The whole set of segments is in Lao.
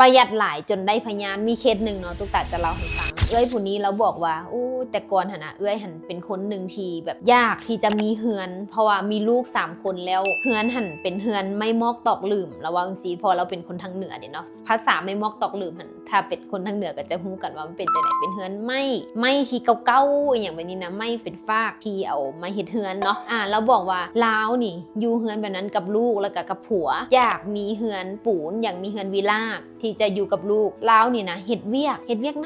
ປະຢັດຫຼາຍຈົນໄດ້ພະຍາດ. ມີເຄສໜຶ່ງເນາະ ຕຸກຕາຈະເລົ່າໃຫ້ຟັງ. ເອື້ອຍຜູ້ນີ້ລາວບອກວ່າ ໂອ້ ແຕ່ກ່ອນຫັ້ນນະ ເອື້ອຍຫັ້ນເປັນຄົນໜຶ່ງທີ່ແບບຢາກທີ່ຈະມີເຮືອນ ເພາະວ່າມີລູກສາມຄົນແລ້ວ ເຮືອນຫັ້ນເປັນເຮືອນໄມ້ມອກຕອກຫຼີມ ລາວເວົ້າຈັ່ງຊີ້ ເພາະລາວເປັນຄົນທາງເໜືອເດ້ເນາະ. ພາສາໄມ້ມອກຕອກຫຼີມຫັ້ນ ຖ້າເປັນຄົນທາງເໜືອ ກໍຈະຮູ້ກັນວ່າມັນເປັນຈັ່ງໃດ ເປັນເຮືອນໄມ້ ໄມ້ທີ່ເກົ່າໆ ອີ່ຫຍັງແບບນີ້ນະ ໄມ້ເປັນຟາກທີ່ເອົາມາເຮັດເຮືອນເນາະ. ອາ ລາວບອກວ່າລາວນີ້ຢູ່ເຮືອນແບບນັ້ນກັບລູກ ແລ້ວກໍກັບຜົວ ຢາກມີເຮືອນປູນ ຢາກມີເຮືອນວິລາ ທີ່ຈະຢູ່ກັບລູກ. ລາວນີ້ນະ ເຮັດວຽກ ເຮັດວຽກໜ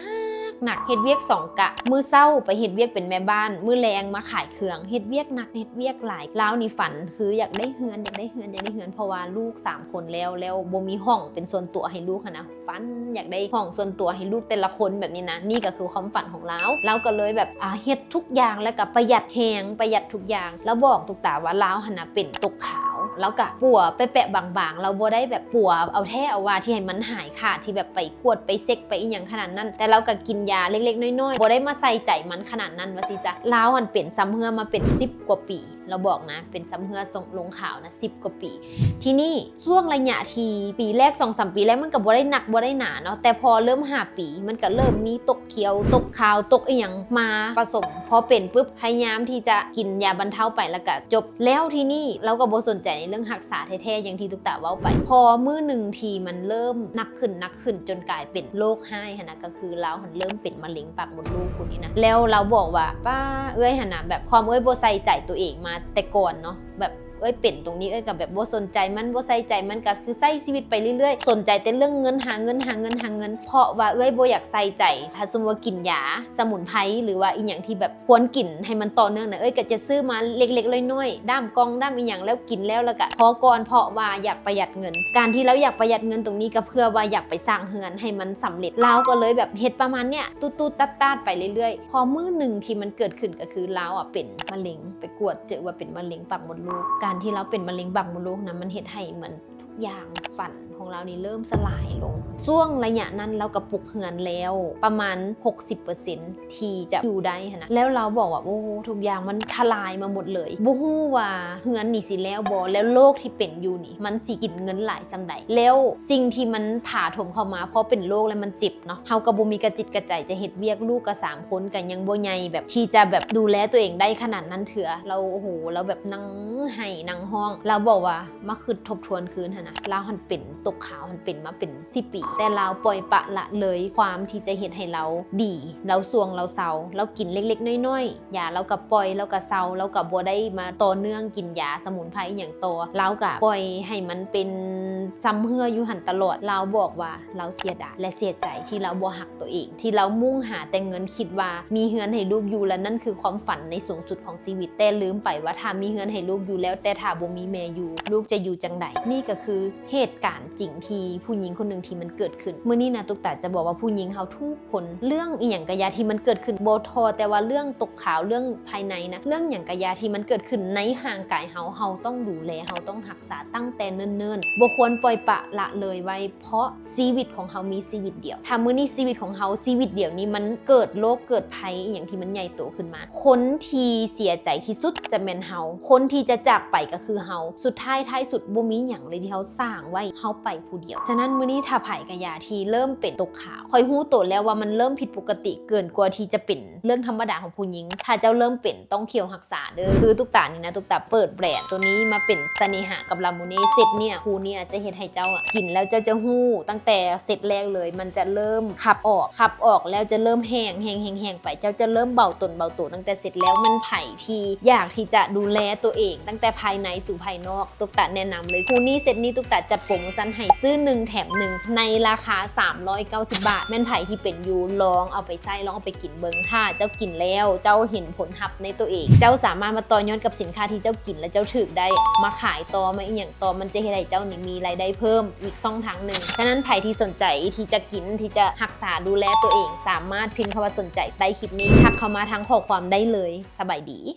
ັກໆ ເຮັດວຽກສອງກະ ມື້ເຊົ້າໄປເຮັດວຽກເປັນແມ່ບ້ານ ມື້ແລງມາຂາຍເຄື່ອງ ເຮັດວຽກໜັກ ເຮັດວຽກຫຼາຍ. ລາວນີ້ຝັນຄືຢາກໄດ້ເຮືອນ ຢາກໄດ້ເຮືອນ ຢາກໄດ້ເຮືອນ ເພາະວ່າລູກສາມຄົນແລ້ວ ແລ້ວບໍ່ມີຫ້ອງເປັນສ່ວນຕົວໃຫ້ລູກຫັ້ນນະ. ຝັນຢາກໄດ້ຫ້ອງສ່ວນຕົວໃຫ້ລູກແຕ່ລະຄົນແບບນີ້ນະ ນີ້ກໍຄືຄວາມຝັນຂອງລາວ. ລາວກໍເລີຍແບບ ອາ ເຮັດທຸກຢ່າງ ແລ້ວກໍປະຢັດແຮງ ປະຢັດທຸກຢ່າງ. ລາວບອກຕຸກຕາວ່າລາວຫັ້ນນະເປັນຕົກຂາວ ລາວກໍປົວແປະໆບາງໆ ລາວບໍ່ໄດ້ແບບປົວເອົາແທ້ເອົາວ່າທີ່ໃຫ້ມັນຫາຍຂາດ ທີ່ແບບໄປກວດໄປເຊັກໄປອີ່ຫຍັງຂະໜາດນັ້ນ ແຕ່ລາວກໍກິນຢາເລັກໆນ້ອຍໆ ບໍ່ໄດ້ມາໃສ່ໃຈມັນຂະໜາດນັ້ນວ່າຊີ້ຊະ. ລາວຫັ້ນເປັນຊຳເຮື້ອມາເປັນສິບກວ່າປີ ລາວບອກນະ ເປັນຊຳເຮື້ອລົງຂາວນະ ສິບກວ່າປີ. ທີນີ້ຊ່ວງໄລຍະທີ່ປີແລກ ສອງສາມປີແລກ ມັນກໍບໍ່ໄດ້ໜັກບໍ່ໄດ້ໜາເນາະ ແຕ່ພໍເລີ່ມຫ້າປີ ມັນກໍເລີ່ມມີຕົກຂຽວ ຕົກຂາວ ຕົກອີ່ຫຍັງມາປະສົມ. ພໍເປັນປຶບ ພະຍາຍາມທີ່ຈະກິນຢາບັນເທົາໄປ ແລ້ວກໍຈົບ. ແລ້ວທີນີ້ລາວກໍບໍ່ສົນໃຈໃນເລື່ອງຮັກສາແທ້ໆ ຢ່າງທີ່ຕຸກຕາເວົ້າໄປ. ພໍມື້ໜຶ່ງທີ່ມັນເລີ່ມໜັກຂຶ້ນ ໜັກຂຶ້ນ ຈົນກາຍເປັນໂລກຮ້າຍຫັ້ນນະ ກໍຄືລາວຫັ້ນເລີ່ມເປັນມະເຮັງປາກມົດລູກພຸ້ນນີ້ນະ. ແລ້ວລາວບອກວ່າ ປ້າ ເອື້ອຍຫັ້ນນະ ແບບຄວາມເອື້ອຍບໍ່ໃສ່ໃຈຕົວເອງມາແຕ່ກ່ອນເນາະ ແບບ ເອື້ອຍເປັນຕົງນີ້ ເອື້ອຍກໍແບບບໍ່ສົນໃຈມັນ ບໍ່ໃສ່ໃຈມັນ ກໍຄືໃຊ້ຊີວິດໄປເລື້ອຍໆ ສົນໃຈແຕ່ເລື່ອງເງິນ ຫາເງິນ ຫາເງິນ ຫາເງິນ ເພາະວ່າເອື້ອຍບໍ່ຢາກໃສ່ໃຈ. ຖ້າສົມມຸດວ່າກິນຢາສະໝຸນໄພ ຫຼືວ່າອີ່ຫຍັງທີ່ແບບຄວນກິນໃຫ້ມັນຕໍ່ເນື່ອງນະ ເອື້ອຍກໍຈະຊື້ມາເລັກໆນ້ອຍໆ ດ້າມກ່ອງ ດ້າມອີ່ຫຍັງ ແລ້ວກິນແລ້ວ ແລ້ວກໍພໍກ່ອນ ເພາະວ່າຢາກປະຢັດເງິນ. ການທີ່ລາວຢາກປະຢັດເງິນຕົງນີ້ ກໍເພື່ອວ່າຢາກໄປສ້າງເຮືອນໃຫ້ມັນສຳເລັດ. ລາວກໍເລີຍແບບເຮັດປະມານເນີ້ຍ ຕູດໆຕາດໆໄປເລື້ອຍໆ. ພໍມື້ໜຶ່ງທີ່ມັນເກີດຂຶ້ນ ກໍຄືລາວອະເປັນມະເຮັງ ໄປກວດເຈີວ່າເປັນມະເຮັງປາກມົດລູກ. ການທີ່ລາວເປັນມະເຮັງປາກມົດລູກນະ ມັນເຮັດໃຫ້ເໝືອນທຸກຢ່າງ ຝັນຂອງລາວນີ້ເລີ່ມສະຫຼາຍລົງ. ຊ່ວງໄລຍະນັ້ນລາວກໍປຸກເຮືອນແລ້ວປະມານຫົກສິບເປີເຊັນທີ່ຈະຢູ່ໄດ້ຫັ້ນນະ ແລ້ວລາວບອກວ່າ ໂອ້ ທຸກຢ່າງມັນທະລາຍມາໝົດເລີຍ ບໍ່ຮູ້ວ່າເຮືອນນີ້ຊິແລ້ວບໍ່ ແລ້ວໂລກທີ່ເປັນຢູ່ນີ້ມັນຊິກິນເງິນຫຼາຍສ່ຳໃດ ແລ້ວສິ່ງທີ່ມັນຖາຖົມເຂົ້າມາ ເພາະເປັນໂລກແລ້ວມັນເຈັບ ເນາະ ເຮົາກໍບໍ່ມີກະຈິດກະໃຈຈະເຮັດວຽກ ລູກກໍສາມຄົນ ກໍຍັງບໍ່ໃຫຍ່ແບບທີ່ຈະແບບດູແລຕົວເອງໄດ້ຂະໜາດນັ້ນເທື່ອ. ລາວ ໂອ້ໂຫ ລາວແບບນັ່ງໄຫ້ນັ່ງຮ້ອງ. ລາວບອກວ່າມາຄິດທົບທວນຄືນຫັ້ນນະ ລາວຫັ້ນເປັນຕົກຂາວຫັ້ນເປັນມາເປັນສິບປີ ແຕ່ລາວປ່ອຍປະລະເລີຍຄວາມທີ່ຈະເຮັດໃຫ້ລາວດີ. ລາວສ່ວງ ລາວເຊົາ ລາວກິນເລັກໆນ້ອຍໆ ຢາລາວກໍປ່ອຍ ລາວກໍເຊົາ ລາວກໍບໍ່ໄດ້ມາຕໍ່ເນື່ອງກິນຢາສະໝຸນໄພອີ່ຫຍັງຕໍ່ ລາວກໍປ່ອຍໃຫ້ມັນເປັນຊຳເຮື້ອຢູ່ຫັ້ນຕະຫຼອດ. ລາວບອກວ່າລາວເສຍດາຍ ແລະ ເສຍໃຈທີ່ລາວບໍ່ຮັກຕົວເອງ ທີ່ລາວມຸ່ງຫາແຕ່ເງິນ ຄິດວ່າມີເຮືອນໃຫ້ລູກຢູ່ ແລະ ນັ້ນຄືຄວາມຝັນໃນສູງສຸດຂອງຊີວິດ ແຕ່ລືມໄປວ່າຖ້າມີເຮືອນໃຫ້ລູກຢູ່ແລ້ວ ແຕ່ຖ້າບໍ່ມີແມ່ຢູ່ ລູກຈະຢູ່ຈັ່ງໃດ? ນີ້ກໍຄືເຫດການຈິງທີ່ຜູ້ຍິງຄົນໜຶ່ງທີ່ມັນເກີດຂຶ້ນ. ມື້ນີ້ນະ ຕຸກຕາຈະບອກວ່າຜູ້ຍິງເຮົາທຸກ ຄົນ ເລື່ອງອີ່ຫຍັງກະຢ່າທີ່ມັນເກີດຂຶ້ນ ບໍ່ທໍ່ແຕ່ວ່າເລື່ອງຕົກຂາວ ເລື່ອງພາຍໃນນະ ເລື່ອງຫຍັງກະຢ່າທີ່ມັນເກີດຂຶ້ນໃນຮ່າງກາຍເຮົາ ເຮົາຕ້ອງດູແລ ເຮົາຕ້ອງຮັກສາຕັ້ງແຕ່ເນີນໆ ບໍ່ຄວນປ່ອຍປະລະເລີຍໄວ້ ເພາະຊີວິດຂອງເຮົາມີຊີວິດດຽວ. ຖ້າມື້ນີ້ຊີວິດຂອງເຮົາ ຊີວິດດຽວນີ້ມັນເກີດໂລກເກີດໄພອີ່ຫຍັງທີ່ມັນໃຫຍ່ໂຕຂຶ້ນມາ ຄົນທີ່ເສຍໃຈທີ່ສຸດຈະແມ່ນເຮົາ ຄົນທີ່ຈະຈາກໄປກໍຄືເຮົາ. ສຸດທ້າຍທ້າຍສຸດບໍ່ມີຫຍັງເລີຍທີ່ເຮົາສ້າງໄວ້ ເຮົາໄປຜູ້ດຽວ. ສະນັ້ນມື້ນີ້ຖ້າໃຜກະຢ່າທີ່ເລີ່ມເປັນຕົກຂາວ ຂ້ອຍຮູ້ໂຕແລ້ວວ່າມັນເລີ່ມຜິດປົກກະຕິເກີນກວ່າທີ່ຈະເປັນເລື່ອງທຳມະດາຂອງຜູ້ຍິງ. ຖ້າເຈົ້າເລີ່ມເປັນຕ້ອງທ່ຽວຮັກສາເດີ. ຄືຕຸກຕານີ້ນະ ຕຸກຕາເປີດແບຣນໂຕນີ້ມາເປັນສະເໜຫາກັບລາມູເນ. ເຊັດນີ້ ຄູ່ນີ້ຈະເຮັດໃຫ້ເຈົ້າ ອະ ກິນແລ້ວເຈົ້າຈະຮູ້ຕັ້ງແຕ່ເຊັດແລກເລີຍ ມັນຈະເລີ່ມຂັບອອກ ຂັບອອກແລ້ວຈະເລີ່ມແຫ້ງ ແຫ້ງ ແຫ້ງ ແຫ້ງໄປ ເຈົ້າຈະເລີ່ມເບົາຕົນເບົາໂຕຕັ້ງແຕ່ເຊັດແລ້ວ. ແມ່ນໃຜທີ່ຢາກທີ່ຈະດູແລໂຕເອງຕັ້ງແຕ່ພາຍໃນສູ່ພາຍນອກ ຕຸກຕາແນະນຳເລີຍ. ຄູ່ນີ້ເຊັດນີ້ຕຸກຕາຈັດໂປຣໂມຊັນໃຫ້ຊື້ໜຶ່ງແຖມໜຶ່ງ ໃນລາຄາສາມຮ້ອຍເກົ້າສິບບາດ. ແມ່ນໃຜທີ່ເປັນຢູ່ ລອງເອົາໄປໃຊ້ ລອງເອົາໄປກິນເບິ່ງ. ຖ້າເຈົ້າກິນແລ້ວ ເຈົ້າເຫັນຜົນຮັບໃນໂຕເອງ ເຈົ້າສາມາດມາຕໍ່ຍອດກັບສິນຄ້າທີ່ເຈົ້າກິນ ແລະ ເຈົ້າຖືກໄດ້ມາຂາຍຕໍ່ ມາອີ່ຫຍັງຕໍ່ ມັນຈະເຮັດໃຫ້ເຈົ້ານີ້ມີລາຍໄດ້ເພີ່ມອີກຊ່ອງທາງໜຶ່ງ. ສະນັ້ນໃຜທີ່ສົນໃຈທີ່ຈະກິນ ທີ່ຈະຮັກສາດູແລໂຕເອງ ສາມາດພິມຄຳວ່າສົນໃຈໃຕ້ຄລິບນີ້ ທັກເຂົ້າມາທາງຂໍ້ຄວາມໄດ້ເລີຍ. ສະບາຍດີ.